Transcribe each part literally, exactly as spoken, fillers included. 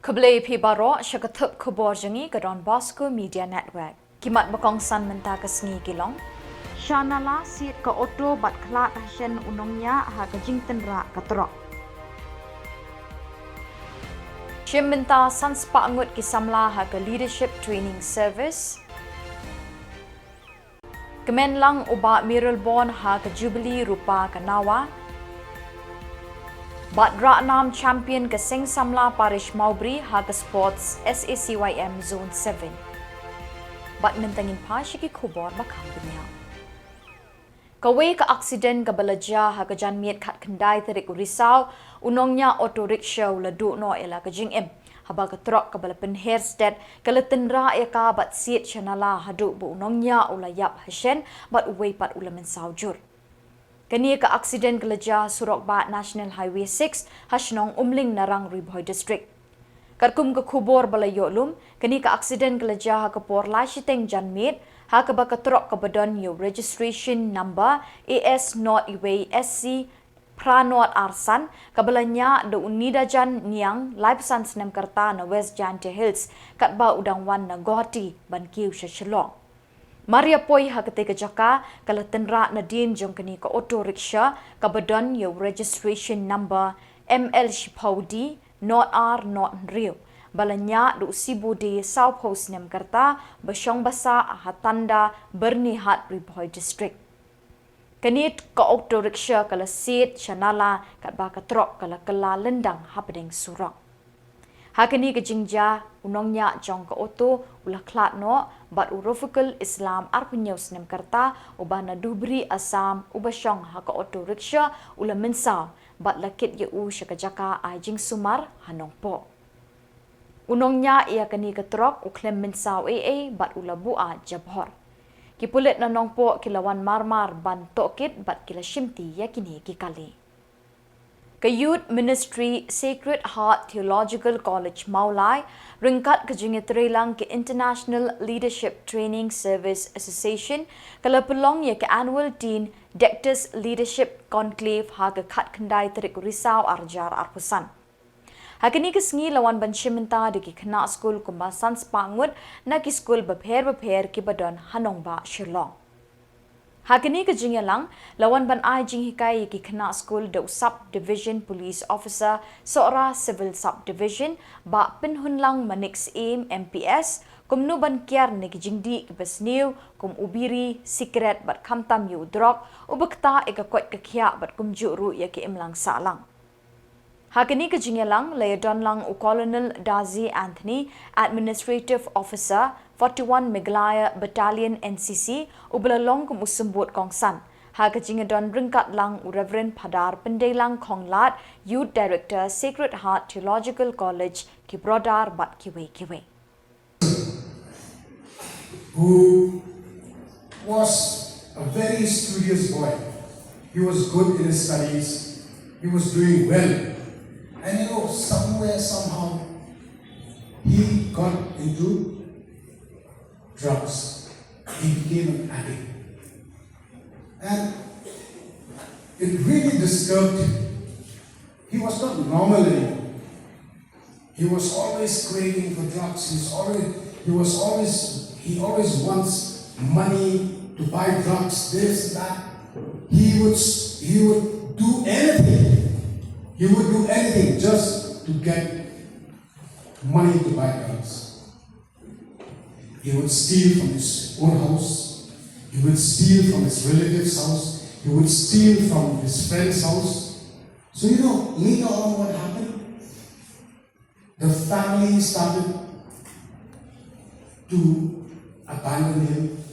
Khublei phi baroh sha ka thup khubor jong ngi ka Don Bosco Media Network. Ki mat ba kongsan mynta ka sngi ki long: Sha nala siat ka auto bad khlad hashen u nongñiah ha ka jingtynrah ka trok. Shim bynta san spah ngut ki samla ha ka Leadership Training Service. Kmen lang u Bah Mayralborn ha ka Jubilee Rupa ka NAWA. Bad rah nam champion ka Seng Samla Parish Mawbri ha ka Sports SACYM Zone seven. Bad mynta ngin phai sha ki khubor ba kham bniah. Kawei ka accident kaba la jia ha ka janmiet khatkhyndai tarik u Risaw, u nongñiah auto rickshaw u la duh noh ïa la ka jingim. Haba ka trok kaba la pynher stet ka la tynrah ïa ka bad siat sha nala haduh ba u nongñiah u la ïap hashen bad uwei pat u la mynsaw jur. Kane ka accident ka la jia surok bah National Highway six ha shnong Umling Narang, Ri Bhoi District. Katkum ka khubor ba la ïoh lum, kane ka accident ka la jia ha ka por lai shiteng janmiet, ha kaba ka trok kaba don ïa u registration number AS not iwei SC phra not ar san, kaba la ñiah da u Nidajan Niang, laiphew san snem ka rta, na West Jaintia Hills, katba u dang wan na Guwahati ban kiew sha Shillong. Mar ïa poi ha katei ka jaka, ka la tynrah nadien jong kane ka auto rickshaw kaba don ïa u registration number ML shiphew D not ar not hynriew, ba la ñiah da u Sibu D, sawphew snem ka rta, ba shong ba sah ha Tanda, Byrnihat, Ri Bhoi District. Kane ka auto rickshaw ka la siat sha nala katba ka trok ka la kylla lyndang hapdeng surok. Ha kane ka jingjia, u nongñiah jong ka auto u la khlad noh bad u Rofikul Islam, arphew hynñiew snem ka rta, uba na Dhubri, Assam, uba shong ha ka auto rickshaw u la mynsaw bad la kit ïa u sha ka jaka ai jingsumar ha Nongpoh. U nongñiah ïa kane ka trok u khlem mynsaw ei ei bad u la buaid jabhor. Ki pulit na Nongpoh ki la wan marmar ban tohkit bad ki la shimti ïa kine ki kali. Ka Youth Ministry Sacred Heart Theological College Mawlai, ryngkat ka jingïatreilang ka International Leadership Training Service Association, ka la pynlong ïa ka Annual Teen Dictus Leadership Conclave ha ka khatkhyndai tarik Risaw arhajar arphew san. Ha kane ka sngi la wan ban shim bynta da ki khynnah skul kumba san spah ngut na ki skul bapher bapher kiba don ha nongbah Shillong. Ha kane ka jingïalang, la wan ban ai jinghikai ïa ki khynnah skul da u Sub Division Police Officer, Sohra Civil Sub Division, Bah Pynhunlang Manik Syiem, M P S, kumno ban kiar na ki jingdih kiba sniew, kum u biri, sikret bad khamtam ïa u drok, uba ktah ïa ka koit ka khiah bad kumjuh ruh ïa ka imlang sahlang. Ha kane ka jingïalang, la ïadon lang u Colonel Dazi Anthony, Administrative Officer, forty-one Meghalaya Battalion, N C C, uba la long kum u symbud kongsan. Ha ka jingïadon ryngkat lang u Reverend Phadar Pyndeilang Khonglad, Youth Director, Sacred Heart Theological College, ki brother bad kiwei kiwei. Who was a very studious boy. He was good in his studies. He was doing well. And you know, somewhere, somehow, he got into drugs. He became an addict. And it really disturbed him. He was not normal anymore. He was always craving for drugs. He's always, he was always, he always wants money to buy drugs, this, that. He would, he would do anything. He would do anything just to get money to buy drugs. He would steal from his own house. He would steal from his relatives' house. He would steal from his friends' house. So, you know, later on what happened? The family started to abandon him.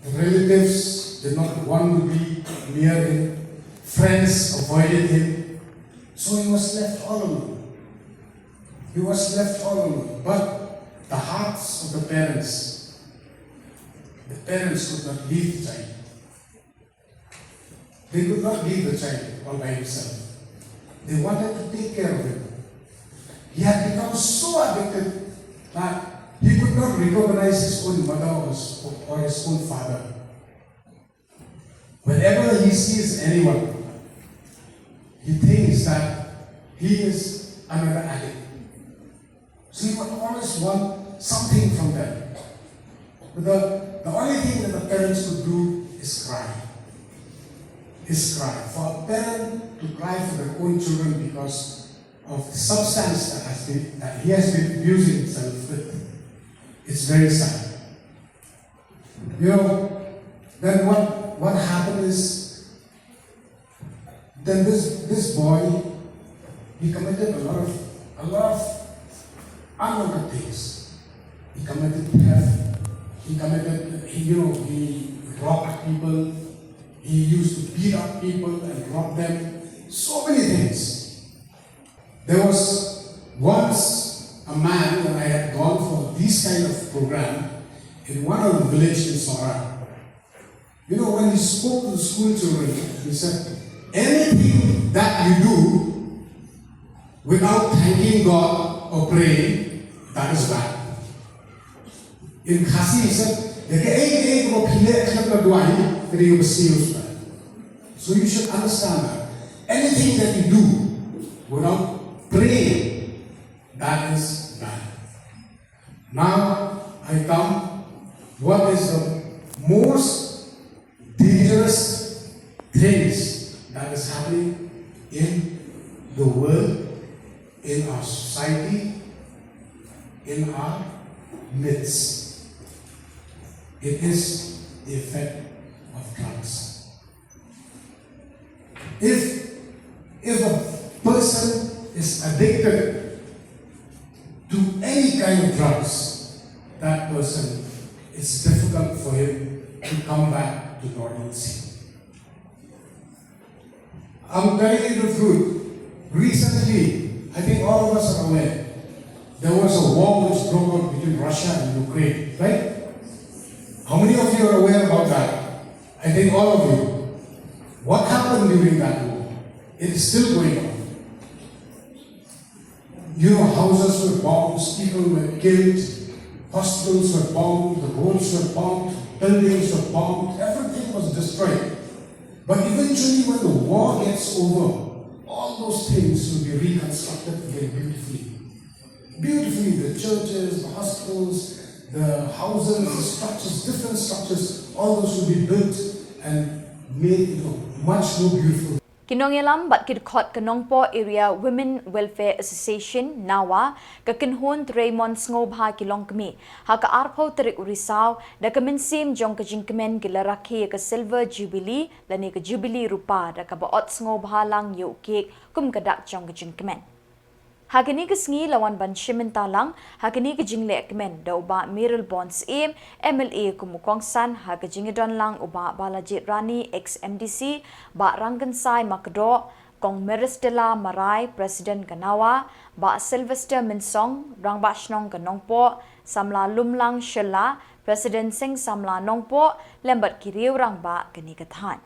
The relatives did not want to be near him. Friends avoided him. So he was left all alone. He was left all alone. But the hearts of the parents, the parents could not leave the child. They could not leave the child all by himself. They wanted to take care of him. He had become so addicted that he could not recognize his own mother or his, or his own father. Whenever he sees anyone, he thinks that he is another addict. We would always want something from them. But the, the only thing that the parents could do is cry. Is cry. For a parent to cry for their own children because of the substance that has been, that he has been abusing himself with, it's very sad. You know, then what, what happened is, then this, this boy, he committed a lot of, a lot of unwanted things. He committed theft. He committed, he, you know, he robbed people. He used to beat up people and rob them. So many things. There was once a man, when I had gone for this kind of program in one of the village in Sohra. You know, when he spoke to the school children, he said, "Anything that you do without thanking God or praying, that is bad." In Khasi, he said, "Ïa kaei kaei kaba phi leh khlem da duwai, ka dei kaba sniew shuh." So you should understand that anything that you do without praying, that is bad. Now I come, what is the most dangerous things that is happening in the world, in our society, in our midst? It is the effect of drugs. If, if a person is addicted to any kind of drugs, that person, it's difficult for him to come back to normalcy. I'm telling you the truth. Recently, I think all of us are aware, there was a war which broke out between Russia and Ukraine, right? How many of you are aware about that? I think all of you. What happened during that war? It is still going on. You know, houses were bombed, people were killed, hospitals were bombed, the roads were bombed, buildings were bombed, everything was destroyed. But eventually, when the war gets over, all those things will be reconstructed again beautifully. Beautifully, the churches, the hospitals, the houses, the structures, different structures, all those will be built and made, you know, much more beautiful. Ki nongïalam bad ki dkhot ka Nongpoh Area Women Welfare Association, NAWA, ka kynhun trei mon sngewbha ki longkmie ha ka arphew tarik u Risaw da ka mynsiem jong ka jingkmen ki la rakhe ïa ka Silver Jubilee lane ka Jubilee Rupa da kaba ot sngewbha lang ïa u kek kum ka dak jong ka jingkmen. Ha kane ka sngi la wan ban shim bynta lang ha kane ka jingleh kmen da u Bah Mayralborn Syiem, M L A, kum u kongsan, ha ka jingïadon lang u Bah Balajied Rani, ex M D C, Bah Rangkynsai Makdoh, Kong Meristella Marai, President ka NAWA, Bah Sylvester Mynsong, Rangbah Shnong ka Nongpoh, Samla Lumlang Shylla, President Seng Samla Nongpoh, lem bad ki riew rangbah kane ka thaiñ.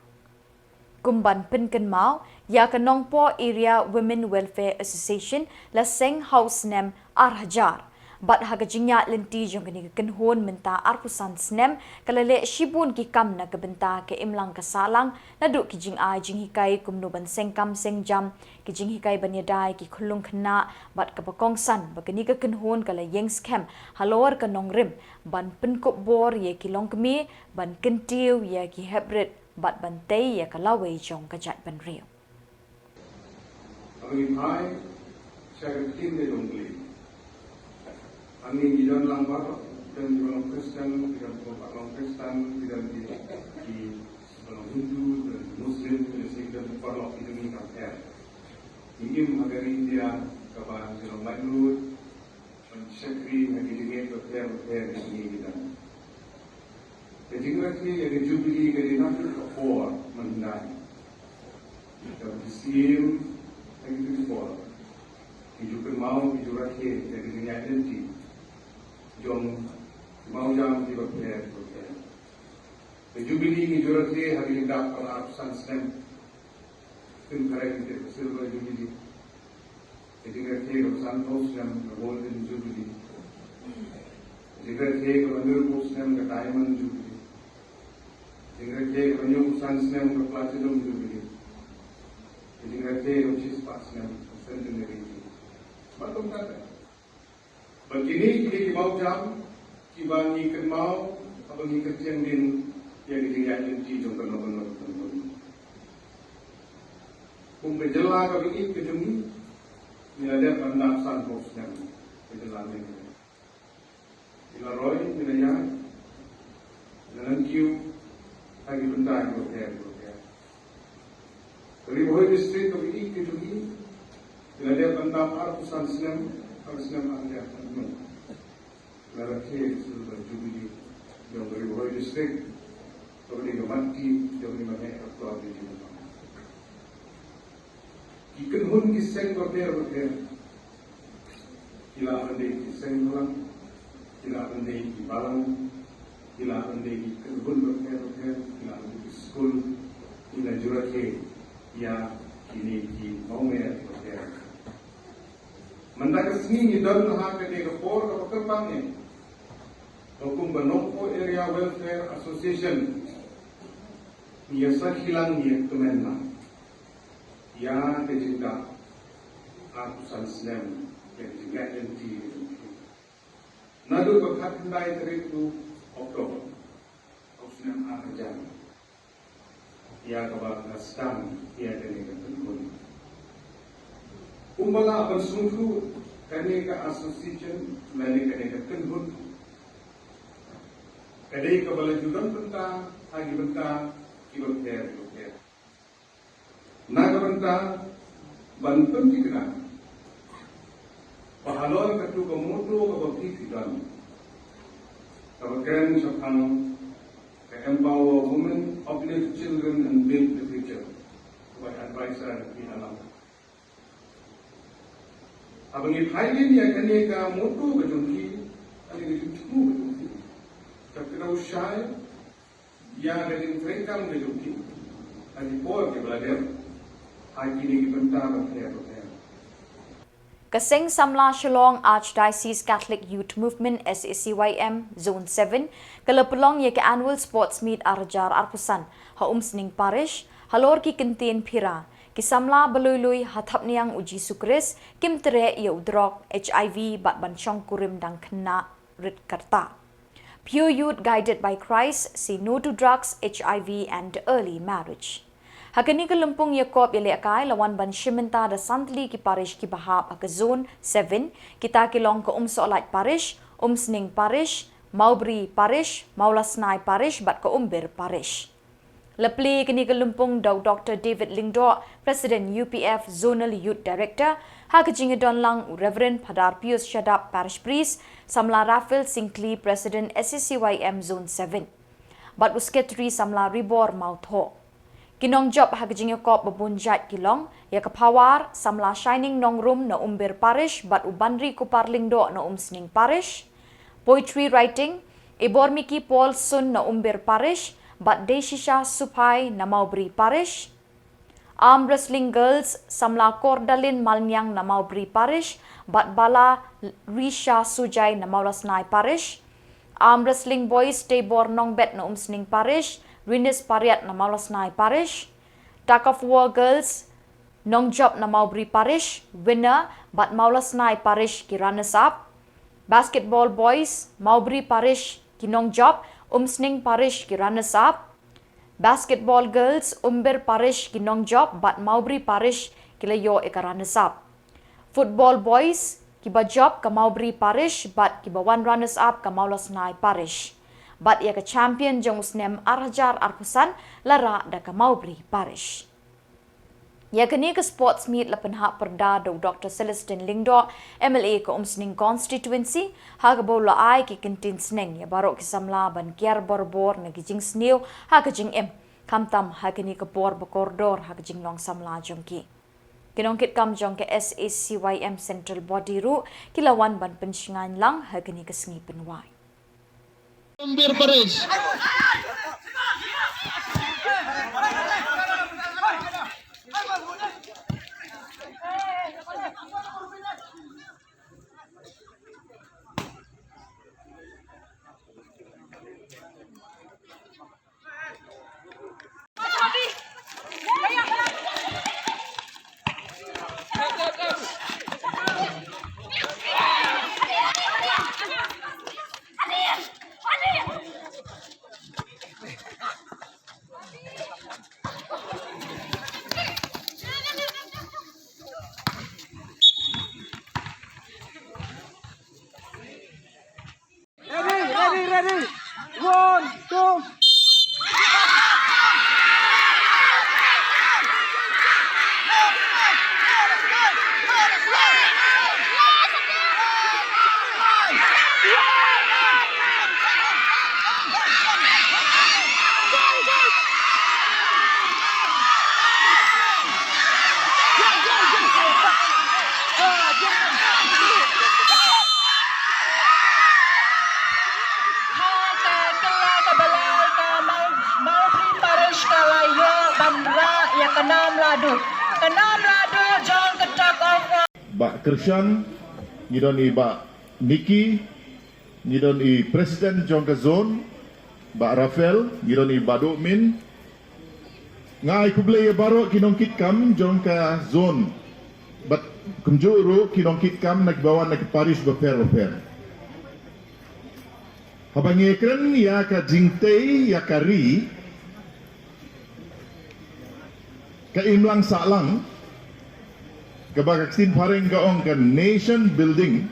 Kum ban pynkynmaw, ïa ka Nongpoh Area Women Welfare Association la seng ha u snem ar hajar. Bad ha ka jingïaid lynti jong kane ka kynhun mynta arphew san snem, ka la leh shibun ki kam na ka bynta ka imlang ka sahlang, naduh ki jingai jinghikai kumno ban seng kam seng jam, ki jinghikai ban ïada ïa ki khyllung khynnah, bad kaba kongsan ba kane ka kynhun ka la ïeng skhem halor ka nongrim ban pynkup bor ïa ki longkmie, ban kyntiew ïa ki heprit bad ban tei ïa ka lawei jong ka jaitbynriew. Ngi phai sha ka ktien ka jong U Blei. Hangne ngi don lang baroh, don kiba long Khristan, ki don kiba long Khristan, ki don ki, kiba long Hindu, ki don ki Muslim, ki don ki, ki don paralok, ki don ki kam pher. Ngi im ha ka ri India kaba ngi long laitluid, ban shakri ha ki jingngeit bapher bapher ki jingngeit ki don. Ka jingrakhe ïa ka Jubilee ka dei na ka por mynhyndai. Ka mynsiem ha ki por ki ju kynmaw, ki ju rakhe ïa ka jingïaid lynti jong ki mawjam ki bapher bapher. Ka Jubilee ki ju rakhe ha ka jingdap arphew san snem. Pynpaw ïa ka Silver Jubilee. Ka jingrakhe kaba sanphew snem ka Golden Jubilee. Ka jingrakhe kaba hynriewphew snem ka Diamond Jubilee. Ka jingrakhe kaba hynñiewphew san snem ka Platinum Jubilee. Ka jingrakhe kaba shispah snem ka Centenary Jubilee. Bad kumta. Bad kine, kine ki mawjam kiba ngi kynmaw haba ngi kyntiang dien ïa ki jingïaid lynti jong kano kano ka kynhun. Kum ka jylla kaba ïeit ka jong ngi, ngi la dep ban nang san phew snem ka jylla ne. Ngi la roi, ngi la ïaid, ngi la nang kiew ha ki bynta kiba pher kiba pher. Ka Ri Bhoi District kaba ïeit ka jong ngi, ngi la dep ban nang arphew san snem ha ka snem ar hajar arphew hynñiew. Ngi la rakhe ka Silver Jubilee jong ka Ri Bhoi District, kaba dei ka mat ki jong ngi ban heh ka Kloi District. Ki kynhun ki seng bapher bapher, ki lah ban dei ki seng bhalang, ki lah ban dei ki balang, ki lah ban dei ki kynhun bapher bapher, ki lah ban dei ki skul, ki la ju rakhe ïa kine ki mawmer bapher. Mynta ka sngi ngi don ha kane ka por kaba kyrpang eh, ba kum ka Nongpoh Area Welfare Association ngi ïa sakhi lang, ngi ïa kmen lang ïa ka jingdap arphew san snem ïa ka jingïaid lynti ka jong ki. Naduh ka khatkhyndai tarik u October u snem ar hajar, ïa kaba nga sdang ïa kane ka kynhun. Kumba lah ban sngewthuh, kane ka association lane kane ka kynhun ka dei kaba la ju don bynta ha ki bynta kiba pher kiba pher. Na ka bynta ban pynthikna ba halor katu ka motto kaba phi phi don, kaba kren shaphang ka Empower Women, Uplift Children and Build the Future, kaba advisor phi ha lang. Haba ngi phai lynti ïa kane ka motto ka jong ki, kane ka jingthmu ka jong ki, ka kdew shai ïa ka jingtrei kam ka jong ki ha ki por kiba la dep ha kine ki bynta bapher bapher. Ka Seng Samla Shillong Archdiocese Catholic Youth Movement, S A C Y M, Zone seven, ka la pynlong ïa ka Annual Sports Meet ar hajar arphew san ha Umsning Parish, halor ki kyntien phira, ki samla ba lui lui ha thapniang U Jisu Khrist, kim treh ïa u drok, H I V bad ban shongkurim dang khynnah rit kyrta. Pure Youth Guided by Christ, Say No to Drugs, H I V and Early Marriage. Ha kane ka lympung ïakob ïalehkai la wan ban shim bynta da san tylli ki parish kiba hap ha ka Zone seven, kita ki long ka Umsohlait Parish, Umsning Parish, Mawbri Parish, Mawlasnai Parish bad ka Umbir Parish. La plie kane ka lympung da u Doctor David Lyngdoh, President U P F Zonal Youth Director, ha ka jingïadon lang u Reverend Phadar Pius Shadap, Parish Priest, Samla Raphael Syngkli, President S A C Y M Zone seven, bad u Secretary Samla Ribor Mawthoh. Ki nongjop ha ka jingïakob ba bun jait ki long ïa ka phawar, Samla Shining Nongrum na Umbir Parish bad u Banri Kupar Lyngdoh na Umsning Parish. Poetry writing, Ibormiki Paul Sun na Umbir Parish bad Deishisha Suphai na Mawbri Parish. Arm wrestling girls, Samla Kordalin Malniang na Mawbri Parish bad Bala Risha Sujai na Mawlasnai Parish. Arm wrestling boys, Teibor Nongbet na Umsning Parish, Rinis Pariat na Mawlasnai Parish. Tug of war girls, nongjop na Mawbri Parish, winner, bad Mawlasnai Parish ki runners up. Basketball boys, Mawbri Parish ki nongjop, Umsning Parish ki runners up. Basketball girls, Umbir Parish ki nongjop bad Mawbri Parish ki la ïoh ïa ka runners up. Football boys, kiba jop ka Mawbri Parish bad kiba wan runners up ka Mawlasnai Parish. Bad ïa ka champion jong u snem ar hajar arphew san la rah da ka Mawbri Parish. Ïa kane ka sports meet la pynhap pyrda da u Doctor Celestine Lyngdoh, M L A ka Umsning Constituency, ha kaba u la ai ki kyntien sneng ïa baroh ki samla ban kiar borbor na ki jingsniew ha ka jingim, khamtam ha kane ka por ba kordor ha ka jinglong samla jong ki. Ki nongkitkam jong ka S A C Y M Central Body ruh ki la wan ban pynshngaiñ lang ha kane ka sngi pynwai. Gambhir Paresh. One, two. Ha ka kylla kaba lai ka Mawphri Parish ka la ïoh ban rah ïa ka nam lahduh. Ka nam lahduh jong ka tug of war. Bah Kyrshan, ngi don i Bah Nicky, ngi don i President jong ka zone, Bah Raphael, ngi don i Bah Duhmin. Nga ai khublei ïa baroh ki nongkitkam jong ka zone. Bad kumjuh ruh ki nongkitkam na kiba wan na ki parish bapher bapher. Haba ngi kren ïa ka jingtei ïa ka ri, ka imlang sahlang, kaba ka ktien phareng ka ong ka nation building,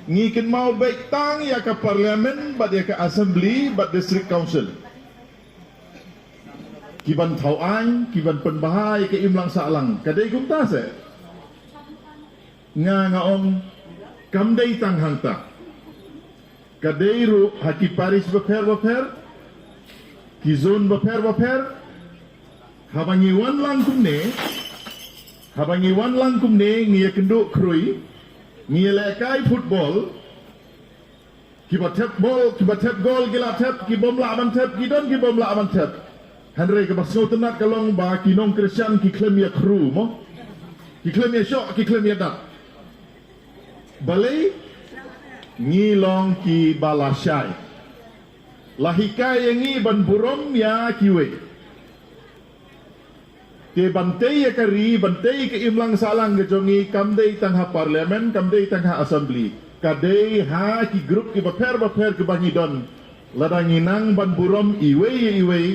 ngi kynmaw beit tang ïa ka parliament bad ïa ka assembly bad district council. Ki ban thaw aiñ, ki ban pynbha ïa ka imlang sahlang. Ka dei kumta seh? Nga nga ong kam dei tang hangta. Ka dei ruh ha ki parish bapher bapher, ki zone bapher bapher. Haba ngi wan lang kumne, haba ngi wan lang kumne ngi ïakynduh khrui, ngi ïalehkai football. Kiba thep bol, kiba thep gol ki la thep, ki bym lah ban thep ki don, ki bym lah ban thep. Hynrei kaba sngewtynnat ka long ba ki nongkyrshan ki khlem ïakhru mo. Ki khlem ïashoh, ki khlem ïadat. Balei? Ngi long kiba lashai. La hikai ïa ngi ban burom ïa kiwei. Te ban tei ïa ka ri, ban tei ïa ka imlang sahlang ka jong ngi, kam dei tang ha parliament, kam dei tang ha assembly. Ka dei ha ki group kiba pher bapher kiba ngi don. Lada ngi nang ban burom iwei ïa iwei,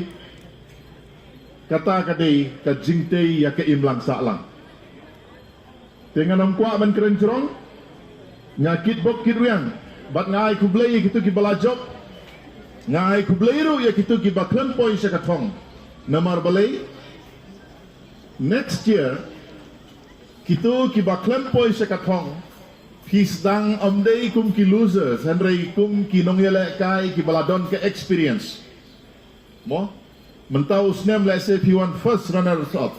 kata ka dei ka jingtei ïa ka imlang sahlang. Te ngan ym kwah ban kren jrong. Nga kitbok kitrwiang bad nga ai khublei ïa kito kiba la jop. Nga ai khublei ruh ïa kito kiba khlem poi sha ka thong. Namar balei? Next year, kito kiba khlem poi sha ka thong, phi sdang ym dei kum ki losers, hynrei kum ki nongïalehkai kiba la don ka experience. Mo? Mynta u snem, let's say, phi wan first runners up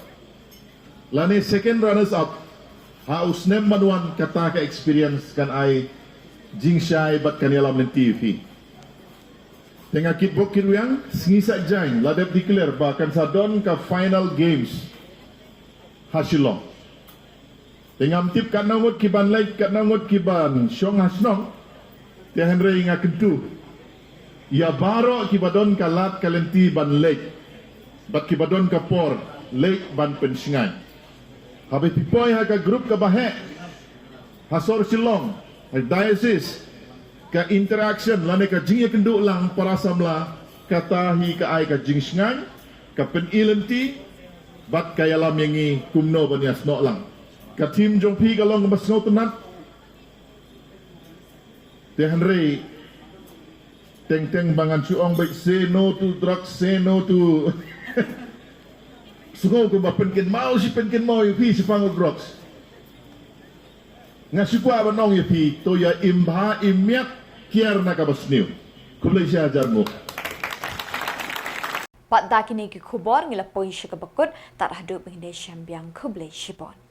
lane second runners up, ha u snem ban wan kata ka experience kan ai jingshai bad kan ïalam lynti ïa phi. Te nga kitbok kitrwiang, sngi Saitjaiñ la dep declare ba kan sa don ka final games ha Shillong. Te ngam tip katno ngut ki ban leit, katno ngut ki ban shong ha shnong. Te hynrei nga kyntu ïa baroh kiba don ka lad ka lynti ban leit bad kiba don ka por leit ban pynshngaiñ. Haba phi poi ha ka group kaba heh ha sor Shillong, ha diocese, ka interaction lane ka jingïakynduh lang para samla, kata hi ka ai ka jingshngaiñ, ka pyni lynti bad ka ïalam ïa ngi kumno ban ïasnoh lang. Ka team jong phi ka long kaba sngewtynnat. Te hynrei teng teng ba ngan shu ong beit, say no to drugs, say no to. Sngew kumba pynkynmaw shi pynkynmaw ïa phi shaphang u drugs. Nga shu kwah ban ong ïa phi, to ïa im bha im miat, kiar na kaba sniew. Khublei shihajar nguh. Bad da kine ki khubor ngi la poi sha kaba kut, tad haduh ban ïashem biang, khublei shibun.